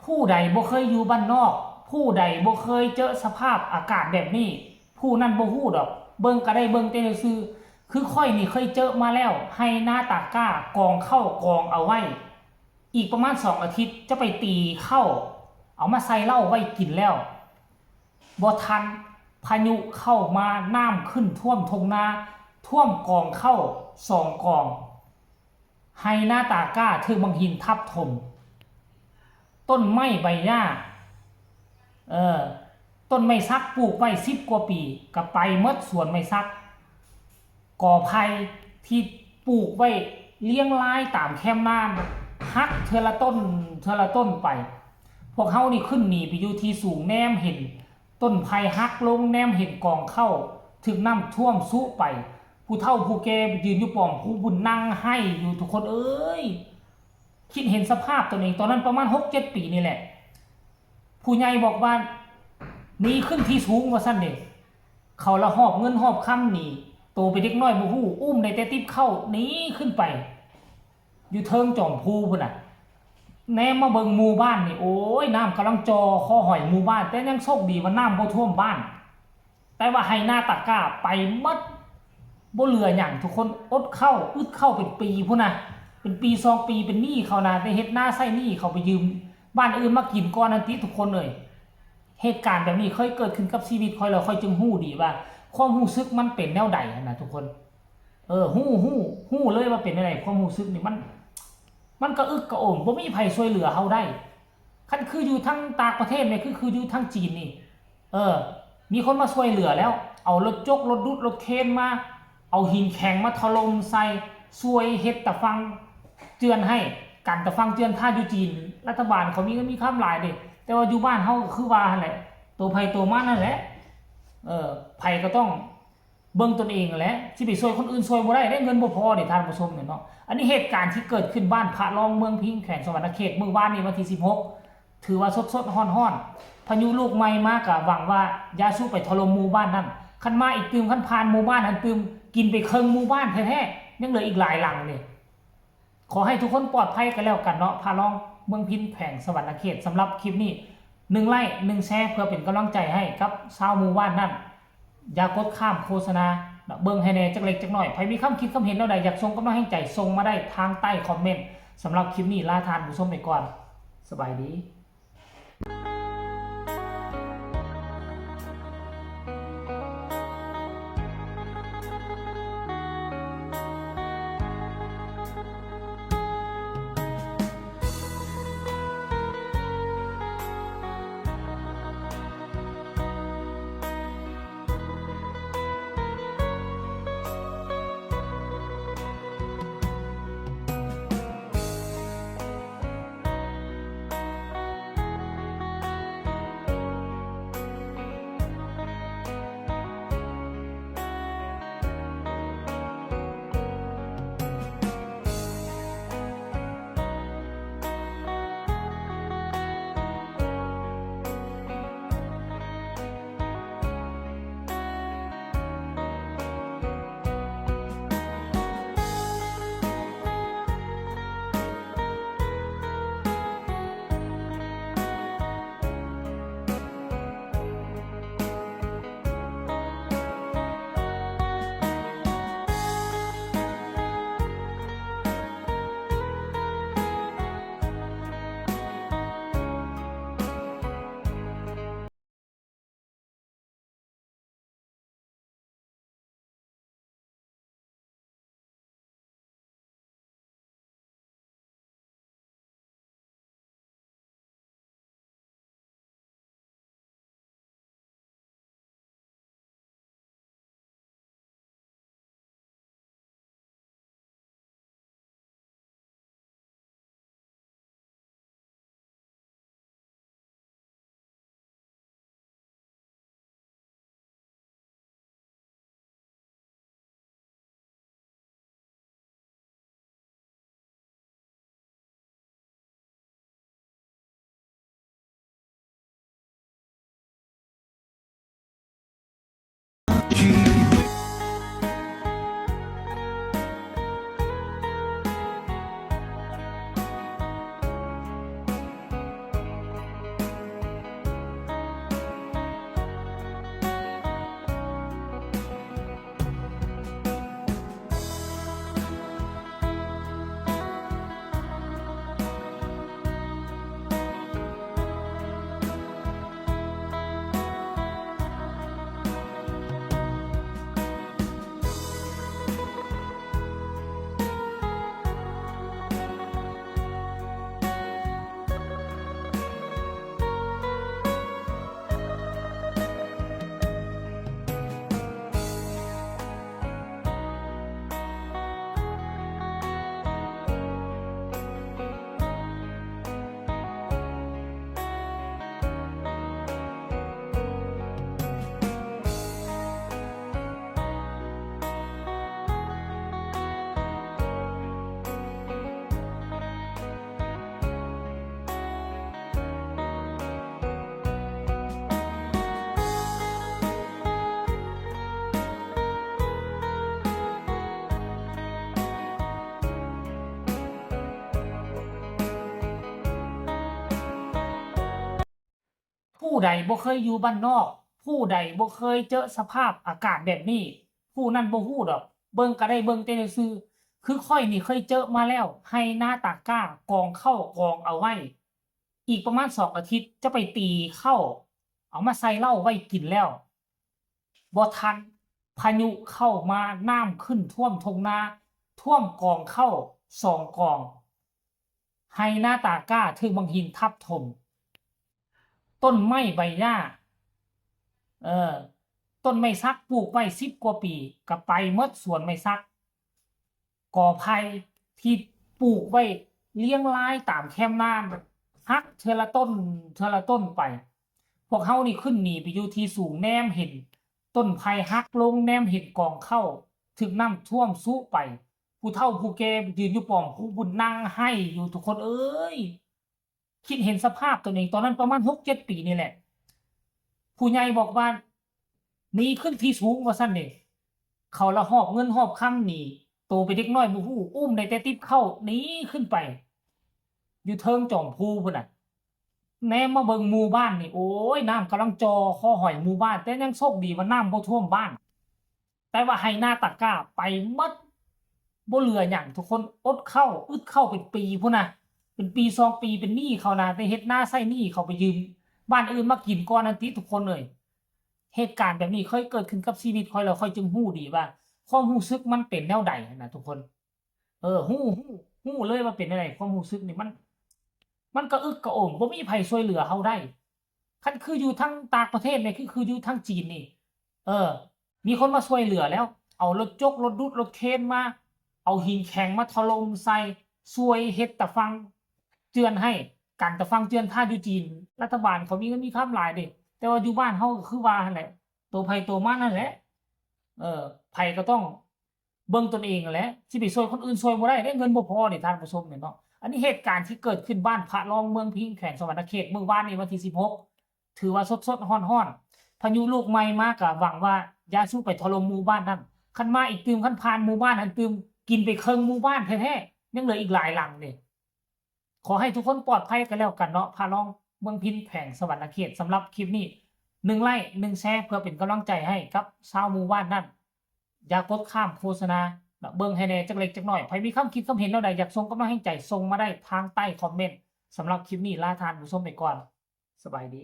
ຜູ້ໃດບໍ່ເຄີຍຢູ່ບ້ານນອກ, ຜູ້ໃດບໍ່ເຄີຍເຈີສະພາບອາກາດແບບນີ້, ຜູ້ນັ້ນບໍ່ຮູ້ດອກ. ເບິ່ງກໍໄດ້ເບິ່ງແຕ່ຊື່ໆ. ຄືຂ້ອຍນີ້ເຄີຍເຈີມາແລ້ວ, ໄຮ່ນາຕາກ້າກອງເຂົ້າກອງເອົາໄວ້, ອີກປະມານສອງອາທິດຈະໄປຕີເຂົ້າ ເອົາມາໃສ່ເຫຼົ້າໄວ້ກິນແລ້ວ. ບໍ່ທັນ, ພາຍຸເຂົ້າມາ, ນ້ຳຂຶ້ນຖ້ວມທົ່ງນາ, ຖ້ວມກອງເຂົ້າສອງກອງ. ໄຮ່ນາຕາກ້າຖືກບັກຫີນທັບຖົມ, ຕົ້ນໄມ້ໃບຫຍ້າ, ເອີ ຕົ້ນໄມ້ສັກປູກໄວ້ສິບກວ່າປີ ກໍໄປໝົດສວນໄມ້ສັກ, ກໍໄຜ່ທີ່ປູກໄວ້ລຽງລາຍຕາມແຄມນ້ຳ ຫັກເທື່ອລະຕົ້ນ ເທື່ອລະຕົ້ນໄປ. ພວກເຮົານີ້ຂຶ້ນໜີໄປຢູ່ທີ່ສູງ ແນມເຫັນ ຕົ້ນໄຜ່ຫັກລົງ, ແນມເຫັນກອງເຂົ້າຖືກນ້ຳຖ້ວມຊຸໄປ, ຜູ້ເຖົ້າຜູ້ແກ່ຢືນຢູ່ປ້ອມພູພຸ້ນນັ່ງໄຫ້ຢູ່. ທຸກຄົນເອີຍ, ຄິດເຫັນສະພາບຕົນເອງ, ຕອນນັ້ນປະມານຫົກເຈັດປີນີ້ແຫຼະ. ຜູ້ໃຫຍ່ບອກວ່າ ໜີຂຶ້ນທີ່ສູງວ່າຊັ້ນເດ. ເຂົາລະຫອບເງິນຫອບຄຳໜີ, ໂຕເປັນເດັກນ້ອຍບໍ່ຮູ້, ອຸ້ມໄດ້ແຕ່ຕິບເຂົ້າ ໜີຂຶ້ນໄປ ຢູ່ເທິງຈອມພູພຸ້ນນະ. ແນມມາເບິ່ງໝູ່ບ້ານນີ້ ໂອ້ຍ ນ້ຳກຳລັງຈ່ອຄໍຫອຍໝູ່ບ້ານ, ແຕ່ຍັງໂຊກດີວ່ານ້ຳບໍ່ຖ້ວມບ້ານ, ແຕ່ວ່າໄຮ່ນາຕາກ້າໄປໝົດ ບໍ່ເຫຼືອຫຍັງ. ທຸກຄົນອົດເຂົ້າອຶດເຂົ້າເປັນປີພຸ້ນນະ, ເປັນປີສອງປີ ເປັນໜີ້ເຂົານະ, ໄດ້ເຮັດນາໃຊ້ໜີ້ເຂົາ, ໄປຢືມບ້ານອື່ນມາກິນກ່ອນຫັ້ນຕິ ທຸກຄົນເອີຍ. ເຫດການແບບນີ້ເຄີຍເກີດຂຶ້ນກັບຊີວິດຂ້ອຍ ແລ້ວຂ້ອຍຈຶ່ງຮູ້ດີວ່າຄວາມຮູ້ສຶກມັນເປັນແນວໃດຫັ້ນນະ ທຸກຄົນ. ເອີ ຮູ້ ຮູ້ ຮູ້ເລີຍວ່າເປັນແນວໃດ. ຄວາມຮູ້ສຶກນີ້ມັນ ມັນກະອຶກກະອົງ, ບໍ່ມີໃຜຊ່ວຍເຫຼືອເຮົາໄດ້. ຄັນຄືຢູ່ທາງຕ່າງປະເທດນີ້ ຄື ຄືຢູ່ທາງຈີນນີ້ ເອີ ມີຄົນມາຊ່ວຍເຫຼືອແລ້ວ, ເອົາລົດຈົກ ລົດດຸດ ລົດເຄນມາ, ເອົາຫີນແຂງມາຖະຫຼົ່ມໃສ່, ຊ່ວຍເຮັດຕາຝັ່ງເຈື່ອນໃຫ້, ກັນຕາຝັ່ງເຈື່ອນ. ຖ້າຢູ່ຈີນ ລັດຖະບານເຂົາມີເງິນມີຄຳຫຼາຍເດ້, ແຕ່ວ່າຢູ່ບ້ານເຮົາກໍຄືວ່າຫັ້ນແຫຼະ, ໂຕໃຜໂຕມັນຫັ້ນແຫຼະ. ເອີ ໃຜກໍຕ້ອງ ເບິ່ງຕົນເອງຫັ້ນແຫຼະ, ຊິໄປຊ່ວຍຄົນອື່ນຊ່ວຍບໍ່ໄດ້ເດ້, ເງິນບໍ່ພໍເດ້ທ່ານຜູ້ຊົມເນາະ. ອັນນີ້ເຫດການທີ່ເກີດຂຶ້ນບ້ານພະລອງ ເມືອງພິງ ແຂວງສະຫວັນນະເຂດ ມື້ວານນີ້ວັນທີສິບຫົກ ຖືວ່າສົດໆຮ້ອນໆ. ພາຍຸລູກໃໝ່ມາກະຫວັງວ່າຢ່າສູ່ໄປຖະຫຼົ່ມໝູ່ບ້ານນັ້ນ, ຄັນມາອີກຕື່ມ, ຄັນຜ່ານໝູ່ບ້ານຫັ້ນຕື່ມ, ກິນໄປເຄິ່ງໝູ່ບ້ານແທ້ໆ, ຍັງເຫຼືອອີກຫຼາຍຫຼັງເດ້. ຂໍໃຫ້ທຸກຄົນປອດໄພກັນແລ້ວກັນເນາະ. ພະລອງ ເມືອງພິນ ແຂວງສະຫວັນນະເຂດ. ສຳລັບຄລິບນີ້ ໜຶ່ງໄລ້ ໜຶ່ງແຊ ເພື່ອເປັນກຳລັງໃຈໃຫ້ກັບຊາວໝູ່ບ້ານນັ້ນ. ຢ່າກົດຂ້າມໂຄສະນາເນາະ, ເບິ່ງໃຫ້ແດ່ຈັກເລັກຈັກນ້ອຍ. ໃຜມີຄຳຄິດຄຳເຫັນແນວໃດ ຢາກສົ່ງກຳລັງແຮງໃຈ ສົ່ງມາໄດ້ທາງໃຕ້ຄອມເມັນ. ສຳລັບຄລິບນີ້ ລາທ່ານຜູ້ຊົມໄປກ່ອນ. ສະບາຍດີ. ຜູ້ໃດບໍ່ເຄີຍຢູ່ບ້ານນອກ, ຜູ້ໃດບໍ່ເຄີຍເຈີສະພາບອາກາດແບບນີ້, ຜູ້ນັ້ນບໍ່ຮູ້ດອກ. ເບິ່ງກໍໄດ້ເບິ່ງແຕ່ຊື່ໆ. ຄືຂ້ອຍນີ້ເຄີຍເຈີມາແລ້ວ, ໄຮ່ນາຕາກ້າກອງເຂົ້າກອງເອົາໄວ້, ອີກປະມານສອງອາທິດຈະໄປຕີເຂົ້າ ເອົາມາໃສ່ເຫຼົ້າໄວ້ກິນແລ້ວ. ບໍ່ທັນ, ພາຍຸເຂົ້າມາ, ນ້ຳຂຶ້ນຖ້ວມທົ່ງນາ, ຖ້ວມກອງເຂົ້າສອງກອງ. ໄຮ່ນາຕາກ້າຖືກບັ້ງຫີນທັບຖົມ. ຕົ້ນໄມ້ໃບຫຍ້າ, ເອີ, ຕົ້ນໄມ້ສັກປູກໄວ້ສິບກວ່າປີ ກໍໄປໝົດສວນໄມ້ສັກ. ກໍໄຜ່ທີ່ປູກໄວ້ລຽງລາຍຕາມແຄມນ້ຳ ຫັກເທື່ອລະຕົ້ນ ເທື່ອລະຕົ້ນໄປ. ພວກເຮົານີ້ຂຶ້ນໜີໄປຢູ່ທີ່ສູງ ແນມເຫັນຕົ້ນໄຜ່ຫັກລົງ, ແນມເຫັນກອງເຂົ້າຖືກນ້ຳຖ້ວມຊຸໄປ. ຜູ້ເຖົ້າຜູ້ແກ່ຢືນຢູ່ປ້ອມພູພຸ້ນ ນັ່ງໄຫ້ຢູ່ ທຸກຄົນເອີຍ. ຄິດເຫັນສະພາບຕົນເອງ ຕອນນັ້ນປະມານຫົກເຈັດປີນີ້ແຫຼະ. ຜູ້ໃຫຍ່ບອກວ່າ ໜີຂຶ້ນທີ່ສູງວ່າຊັ້ນເດ້. ເຂົາລະຫອບເງິນຫອບຄຳໜີ, ໂຕເປັນເດັກນ້ອຍບໍ່ຮູ້, ອຸ້ມໄດ້ແຕ່ຕິບເຂົ້າ ໜີຂຶ້ນໄປຢູ່ເທິງຈອມພູພຸ້ນນະ. ແນມມາເບິ່ງໝູ່ບ້ານນີ້ ໂອ້ຍ ນ້ຳກຳລັງຈ່ອຄໍຫອຍໝູ່ບ້ານ, ແຕ່ຍັງໂຊກດີວ່ານ້ຳບໍ່ຖ້ວມບ້ານ. ແຕ່ວ່າໄຮ່ນາຕາກ້າໄປໝົດ ບໍ່ເຫຼືອຫຍັງ ທຸກຄົນ. ອົດເຂົ້າ ອຶດເຂົ້າເປັນປີພຸ້ນນະ, ເປັນປີສອງປີ ເປັນໜີ້ເຂົານະ, ໄດ້ເຮັດນາໃຊ້ໜີ້ເຂົາ ໄປຢືມບ້ານອື່ນມາກິນກ່ອນນັ້ນຕິ ທຸກຄົນເອີຍ. ເຫດການແບບນີ້ເຄີຍເກີດຂຶ້ນກັບຊີວິດຂ້ອຍ ແລ້ວຂ້ອຍຈຶ່ງຮູ້ດີວ່າຄວາມຮູ້ສຶກມັນເປັນແນວໃດຫັ້ນນະ ທຸກຄົນ. ເອີ ຮູ້ ຮູ້ ຮູ້ເລີຍວ່າເປັນແນວໃດ. ຄວາມຮູ້ສຶກນີ້ມັນ ມັນກະອຶກກະອົງ ບໍ່ມີໃຜຊ່ວຍເຫຼືອເຮົາໄດ້. ຄັນຄືຢູ່ທາງຕ່າງປະເທດນີ້ ຄື ຄືຢູ່ທາງຈີນນີ້ ເອີ ມີຄົນມາຊ່ວຍເຫຼືອແລ້ວ ເອົາລົດຈົກ ລົດດຸດ ລົດເຄນມາ ເອົາຫີນແຂງມາຖະຫຼົ່ມໃສ່ ຊ່ວຍເຮັດຕາຝັ່ງເຈື່ອນໃຫ້ ກັນຕາຝັ່ງເຈື່ອນ. ຖ້າຢູ່ຈີນ ລັດຖະບານເຂົາມີເງິນມີຄຳຫຼາຍເດ້, ແຕ່ວ່າຢູ່ບ້ານເຮົາກໍຄືວ່າຫັ້ນແຫຼະ ໂຕໃຜໂຕມັນຫັ້ນແຫຼະ. ເອີ ໃຜກໍຕ້ອງ ເບິ່ງຕົນເອງຫັ້ນແຫຼະ ຊິໄປຊ່ວຍຄົນອື່ນ ຊ່ວຍບໍ່ໄດ້ເດ້ ເງິນບໍ່ພໍເດ້ ທ່ານຜູ້ຊົມເນາະ. ອັນນີ້ເຫດການທີ່ເກີດຂຶ້ນບ້ານພະລອງ ເມືອງພິງ ແຂວງສະຫວັນນະເຂດ ມື້ວານນີ້ວັນທີສິບຫົກ ຖືວ່າສົດໆຮ້ອນໆ. ພາຍຸລູກໃໝ່ມາ ກະຫວັງວ່າຢ່າສູ່ໄປຖະຫຼົ່ມໝູ່ບ້ານນັ້ນ. ຄັນມາອີກຕື່ມ ຄັນຜ່ານໝູ່ບ້ານຫັ້ນຕື່ມ ກິນໄປເຄິ່ງໝູ່ບ້ານແທ້ໆ ຍັງເຫຼືອອີກຫຼາຍຫຼັງເດ້. ຂໍໃຫ້ທຸກຄົນປອດໄພກັນແລ້ວກັນເນາະ. ພະລອງ ເມືອງພິນ ແຂວງສະຫວັນນະເຂດ. ສຳລັບຄລິບນີ້ ໜຶ່ງໄລ້ ໜຶ່ງແຊ ເພື່ອເປັນກຳລັງໃຈໃຫ້ກັບຊາວໝູ່ບ້ານນັ້ນ. ຢ່າກົດຂ້າມໂຄສະນາ ເບິ່ງໃຫ້ແດ່ຈັກເລັກຈັກນ້ອຍ. ໃຜມີຄຳຄິດຄຳເຫັນແນວໃດ ຢາກສົ່ງກຳລັງແຮງໃຈ ສົ່ງມາໄດ້ທາງໃຕ້ຄອມເມັນ. ສຳລັບຄລິບນີ້ ລາທ່ານຜູ້ຊົມໄປກ່ອນ. ສະບາຍດີ.